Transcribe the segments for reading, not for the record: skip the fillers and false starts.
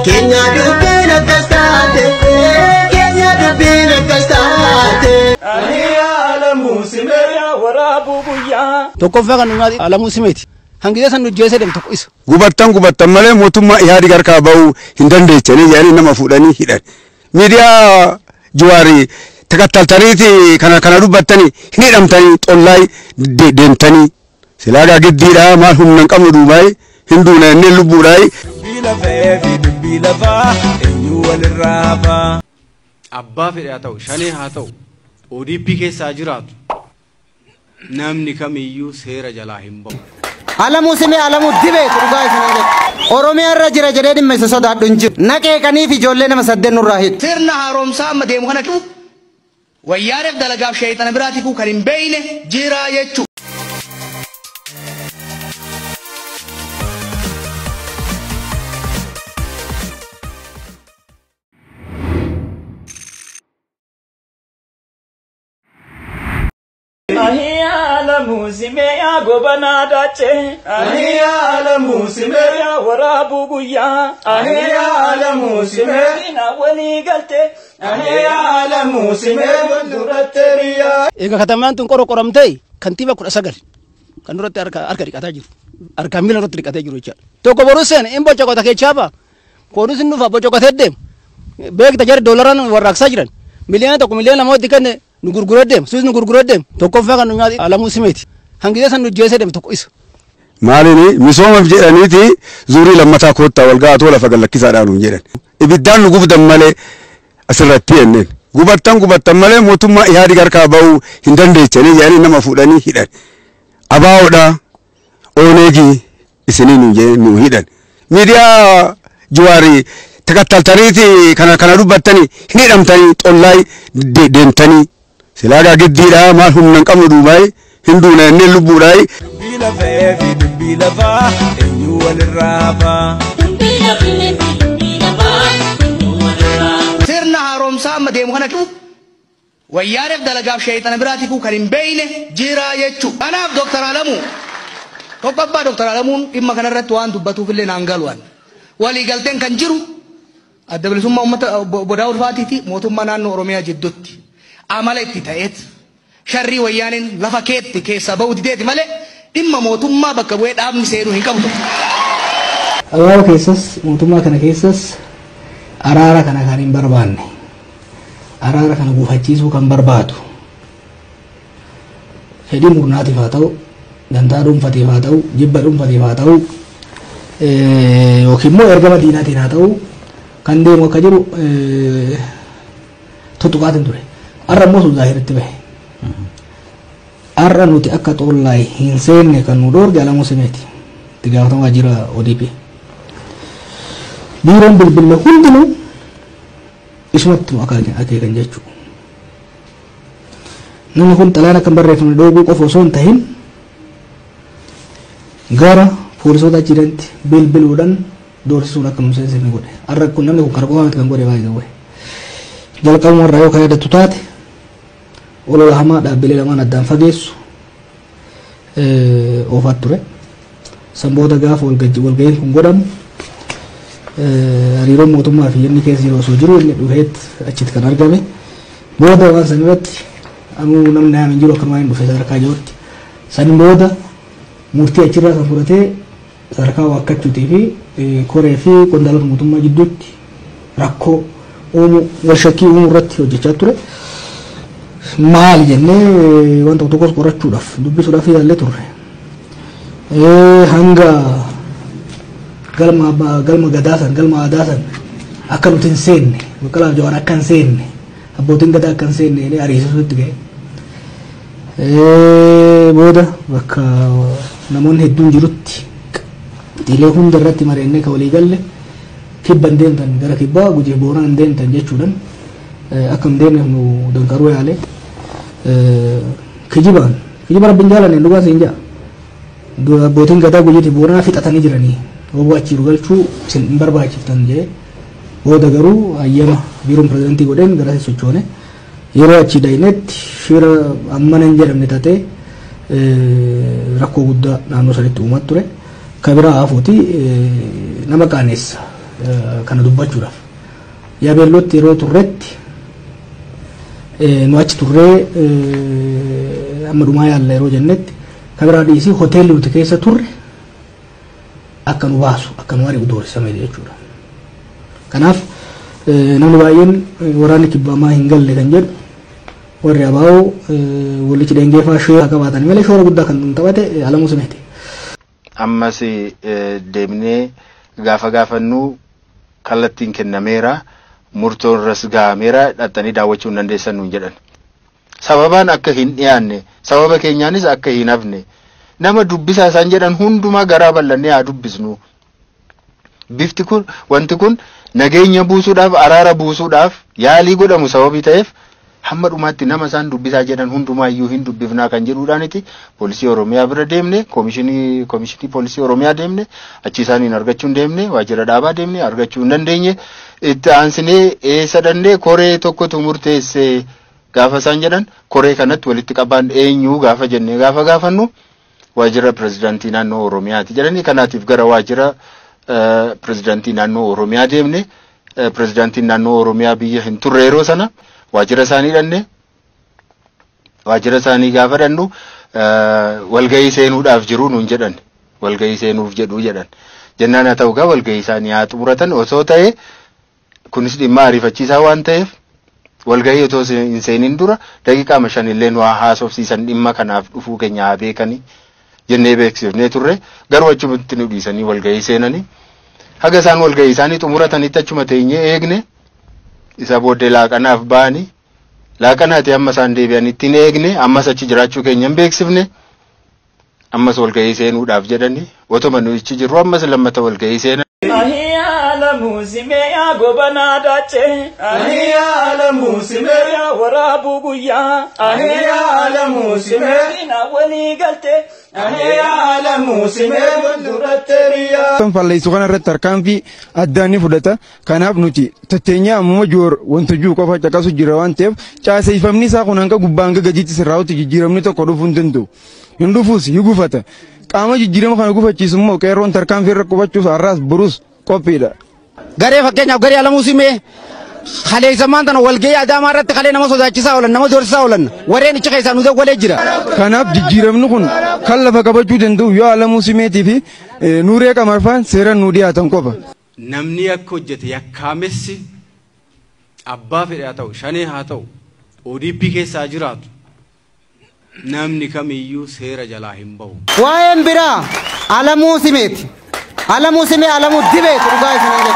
Keenya dubbiin akkas taate, keenya dubbiin akkas taate. Ani Alamuu Simee waraabuu guyyaa. Tokkoffaa kan nuti Alamuu Simeeti. Hangisa san hojjeesee deemu tokko isa. Gubattan gubattan malee mootummaa Ihaadig harkaa bahuu hin dandeechanii jedhanii nama fuudhanii hidhan. Miidiyaa Jawaari takattaltaniiti kana kana dubbattanii hin hidhamtanii xollaa deemtanii. Silaagaa giddiidhaa maal humna hin qabnu duubaayii hin duuna inni lubbuudhaayi. Dubbii lafee fi dubbii lafaa eenyu walirraa hafaa? Abbaa fedhe haa ta'u, shanee haa ta'u, ODP keessaa jiraatu namni kamiyyuu seera jalaa hin bahu. Alamuu Simee Alamuu dibeetu dhugaa isin jedhu. Oromiyaa irra jira jedhee dhimma isa sodaadhu hin jiru. Naqeeqanii fi ijoollee nama saddeet nurraa hidhu. Sirna haaromsaa amma deemu kana cufu wayyaareef dalagaaf sheeyxana biraatiifuu kan hin beeyne jira jechuudha. Ani Alamuu Simee gobanaa daachee. Ani Alamuu Simee waraabuu guyyaa. Ani Alamuu Simee na walii galtee. Ani Alamuu Simee duratti biyyaa. Egaa katamaan tun qorqoramtee kantiibaa 19 kan duratti harka dhiqataa jiru. Harka miila irratti dhiqatee jiru jechaadha. Tokko boruu seene hin bocoqota keechaa ba'a. Koodus hin dhufa bocoqotee deema. Beekta jarri doolaraan warraaqsaa jiran. Miliyoona 1 miliyoona 2 itti kenne nu gurguree deema. Suus nu gurguree deema. Tokkoffaa kan nuti Alamuu Simeeti. Hangisa san hojjeesee deemu tokko isa. Maaliini misoomaaf jedhaniiti zuurii lammataa koottaa wal ga'atoo lafa gallakkisaadhaan nuun jedhan. Ibiddaan nu gubdan malee asirratti jenneen. Gubattan gubattan malee mootummaa Ihaadig harkaa bahuu hin dandeechanii jedhanii nama fuudhanii hidhan. Abaa'oodhaa Oneegii isinii nuun jedhanii nu hidhan. Miidiyaa Jawaari takattaltaniiti kana kana dubbattanii hin hidhamtanii xollaa deemtanii. Silaagaa giddiidhaa maal humna hin qabnu duubaayii hin duuna inni lubbuudhaayi. Dubbii lafee fi dubbii lafaa eenyu walirraa hafaa? Sirna haaromsaa amma deemu kana cufu wayyaareef dalagaaf sheeyxana biraatiifuu kan hin beeyne jira jechuudha. Kanaaf Dooktar Alamuu tokkoffaa Dooktar Alamuun dhimma kanarratti waan dubbatuuf illee naan galu'an. Waliigalteen kan jiru adda bilisummaa uummata Obbo Daawud Faatiiti mootummaa naannoo Oromiyaa jidduutti. Amala itti ta'eet sharrii wayyaaniin lafa keetti keessaa ba'uu dideeti malee dhimma mootummaa bakka bu'ee dhaabni seenuu hin qabdu. Abaaboo keessas mootummaa kana keessas araara kana kan hin barbaanne araara kana gufachiisuu kan barbaadu fedhii murnaatiif haa ta'u dantaa dhuunfatiif haa ta'u jibba dhuunfatiif haa ta'u yookiin immoo ergama diinaatiin haa ta'u kan deemu akka jiru tuttuqaatiin ture. Har'a immoo sun zaahiritti bahe. Har'a nuti akka xollaa hin seenne kan nu dhoorge Alamuu Simeeti. Itti gaafatamaa waajjira ODP. Biiroon bilbila hundinuu isumatti akeekan jechuudha. Namni kun xalayaan akka hin barreeffamne dhooguu qofa osoo hin tahin gara poolisoota achi jiranitti bilbiluudhaan doorsisuun akka nu seensifne godhe. Har'a kun namni kun kana qofa miti kan godhe baay'ee godhe. Jalqabuma irraa yoo kan yaadattu taate olola hamaa dhaabbilee lamaan addaan fageessu oofaat ture. San booda gaafa walga'iin kun godhamu hariiroon mootummaa fi inni keessa jiru osoo jiru inni dhufeet achitti kan argame. Booda waan san irratti anuu namni haame hin jiru akkanumaan hin dhufe sadarkaa jirutti. San booda murtii achirraa kan fudhatee sadarkaa waakkachuutii fi koree fi qondaalota mootummaa jidduutti rakkoo uumuu wal shakkii uumuu irratti hojjechaa ture. Maali jennee waan tokko tokkos qorachuudhaaf dubbisuudhaaf yaallee turre. Hanga galma gadaa san galma aadaa san akka nuti hin seenne Baqqalaaf Jawaar akka hin seenne abbootiin gadaa akka hin seenne ariisisuutti ga'e. Booda bakka namoonni hedduun jirutti xiilee hunda irratti mari'annee kan walii galle kibba hin deemtan gara kibbaa Gujii Booranaa hin deemtan jechuudhaan akka hin deemneef nu danqaruu yaale. Kijibaan kijiba rabbiin jaalanne dhugaa siin ja'a. Abbootiin gadaa Gujiitii Booranaa fixatanii jiranii obbo achiiru galchuu isin hin barbaachiftan jedhee booda garuu hayyama biiroon pirezidantii godheen gara sochoone yeroo achi dhayinetti shira ammana hin jedhamne taatee rakkoo guddaa naannoo sanitti uumaa ture. Kan biraa hafuuti nama qaaneessa. Kana dubbachuudhaaf. Yaabeellootti yeroo turretti nu achi turree amma dhumaa yaalla yeroo jennetti kabiraa dhiisii hoteelli nuti keessa turre akka nu baasu akka nu ari'u doorsisame jechuudha. Kanaaf namni baay'een waraanni kibbaamaa hin galle kan jedhu warri abaa'oo walitti dhengeefaa shoora qabaatan malee shoora guddaa kan taphate Alamuu Simeeti. Ammas deemnee gaafa gaafannu kallattiin kennameera murtoon irras gahameera dhattanii daawwachuu hin dandeessan nuun jedhan. Sababaan akka hin dhiyaanne sababa keenyaanis akka hin hafne nama dubbisaa isaan jedhan hundumaa garaa bal'annee haa dubbisnu. Bifti kun wanti kun nageenya buusuudhaaf araara buusuudhaaf yaalii godhamu sababii ta'eef hamma dhumaatti nama isaan dubbisaa jedhan hundumaayyuu hin dubbifnaa kan jedhuudhaaniti poolisii Oromiyaa bira deemne koomishinii poolisii Oromiyaa deemne achi isaaniin argachuu hin deemne waajjira dhaabaa deemne argachuu hin dandeenye itti aansinee eessa dandee koree tokkotu murteesse gaafa isaan jedhan koree kanatti walitti qabaan eenyu gaafa jennee gaafa gaafannu waajjira pirezidaantii naannoo Oromiyaati jedhanii kanaatiif gara waajjira pirezidaantii naannoo Oromiyaa deemne pirezidaantiin naannoo Oromiyaa biyya hin turre yeroo sana waajjira isaanii dhanne waajjira isaanii gaafa dhannu walgahii seenuudhaaf jiru nuun jedhan walgahii seenuuf jedhu jedhan jennaan haa ta'u gaa walgahii isaanii haa xumuratan osoo ta'e kunis dhimma ariifachiisaa waan ta'eef walgahii otoo hin seenin dura daqiiqaa 5 illee nu haasofsiisan dhimma kanaaf dhufuu keenya haa beekanii jennee beeksifnee turre garuu achumatti nu dhiisanii walgahii seenanii haga isaan walgahii isaanii xumuratanitti achuma teenyee eegne isa booddee laaqanaaf ba'anii laaqanaati amma isaan deebi'anitti hin eegne ammas achi jiraachuu keenya hin beeksifne ammas walgahii seenuudhaaf jedhanii otuma nu ichi jirru ammas lammata walgahii seenan. Alamuu Simee gobanaa daachee. Alamuu Simee waraabuu guyyaa. Alamuu Simee na walii galtee. Alamuu Simee duratti riyaa. Falleessu kana irratti tarkaanfii addaa ni fudhata. Kanaaf nuti tatteenyaa ammuma joor wanta jiru qofa caqasu jira waan ta'eef caaseeffamni isaa kun hanga gubbaa hanga gadiitti sirraa'utti jijjiiramni tokko dhufuu hin danda'u. Hin dhufuus ni gufata. Qaama jijjiirama kana gufachiisu immoo qeerroon tarkaanfii irra qubachuuf har'aas borus qophiidha. Garee fakkeenyaaf garee Alamuu Simee kaleessamaan tana walgahii Adaamaa irratti kalee nama sodaachisaa oolan nama doorsisaa oolan warreen ichi keessaa nu dawwalee jira. Kanaaf jijjiiramni kun kan lafa qabachuu danda'u yoo Alamuu Simeetii fi Nuuree Qamarfaan seeraan nu dhiyaatan qofa. Namni akka hojjete yakkaamessi abbaa fedhe haa ta'u shanee haa ta'u ODP keessaa jiraatu namni kamiyyuu seera jalaa hin bahu. Waa'een biraa Alamuu Simeeti. Alamuu Simee Alamuu dibeetu dhugaa isin jedhu.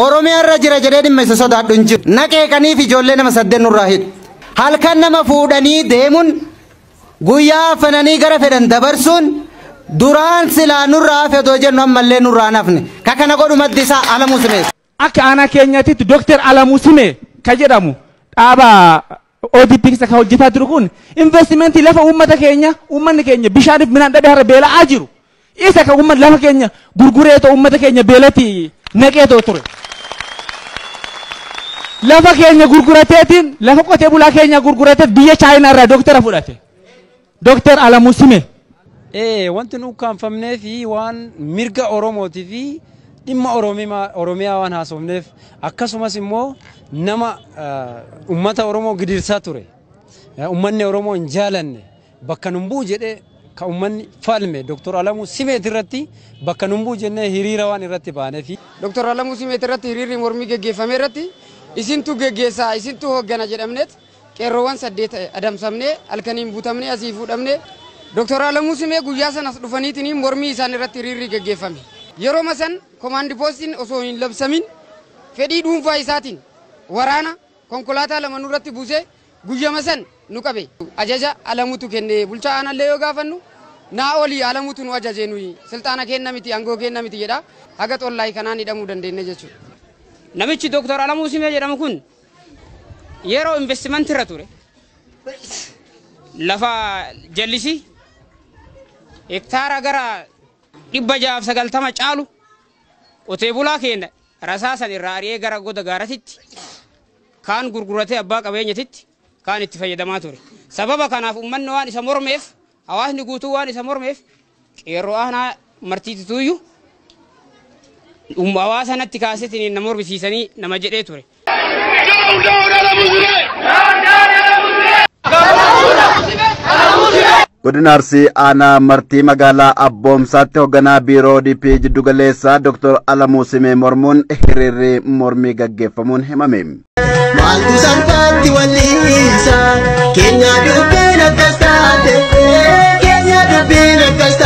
Oromiyaa irra jira jedhee dhimma isa sodaadhu hin jiru. Naqeeqaniif ijoollee nama 8 nurraa hidhu. Halkan nama fuudhanii deemuun guyyaa afananii gara fedhan dabarsuun duraan silaa nurraa hafe otoo jennu ammallee nurraa hin hafne. Ka kana godhu maddi isaa Alamuu Simee. Akka aanaa keenyaatitti Dooktar Alamuu Simee ka jedhamu dhaaba ODP keessa ka hojjetaa jiru kun investimentii lafa uummata keenya uummanni keenya bishaaniif midhaan dhabee har'a beela'aa jiru. Isa ka uummata lafa keenya gurgureetoo uummata keenya beelatti naqeetoo ture. Lafa keenya gurgurateetiin lafa qotee bulaa keenya gurgurateet biyya Chaayinaa irraa dooktara fudhate. Dooktar Alamuu Simee. Wanti nu ukkaanfamnee fi waan mirga Oromootii fi dhimma Oromiyaa waan haasofneef akkasumas immoo nama uummata Oromoo gidirsaa ture. Uummanni Oromoo hin jaalanne bakka nun bu'u jedhee ka uummanni falme Dooktar Alamuu Simeet irratti bakka nun bu'u jennee hiriira waan irratti baanee fi. Dooktar Alamuu Simeet irratti hiriirri mormii geggeeffame irratti isintu geggeessaa isintu hooggana jedhamneet qeerroowwan 8 adamsamnee halkaniin butamnee asii fuudhamnee Dooktar Alamuu Simee guyyaa sanas dhufaniitiin mormii isaan irratti hiriirri geggeeffame. Yeroo san komaandi poostiin osoo hin labsamin fedhii dhuunfaa isaatiin waraana konkolaataa 2 nurratti buusee guyyama san nu qabe. Ajaja Alamuutu kenne bulchaa aanallee yoo gaafannu naa olii Alamuutu nu ajaje nuyi silxaana kenna miti aangoo kenna miti jedha haga xollaayii kanaan hidhamuu dandeenye jechuudha. Namichi Dooktar Alamuu Simee jedhamu kun yeroo investimentii irra ture lafa jallisii hektaara gara 690 caalu qotee bulaa keenya rasaasan irraa ari'ee gara goda gaaratitti kaan gurguratee abbaa qabeenyatitti kaan itti fayyadamaa ture. Sababa kanaaf uummanni waan isa mormeef hawaasni guutuu waan isa mormeef qeerroo aanaa martiitituyyuu Hawaasa natti kaasetiin nama mormisiisanii nama jedhee ture. Godina Arsii aanaa Martii magaalaa Abboomsaatti hoogganaa biiroo ODP jiddugaleessaa Dr. Alamuu Simee mormuun hiriirri mormii gaggeeffamuun himame. Maaltu salphaatti walliisa? Keenya dubbiin akkas taate. Keenya dubbiin akkas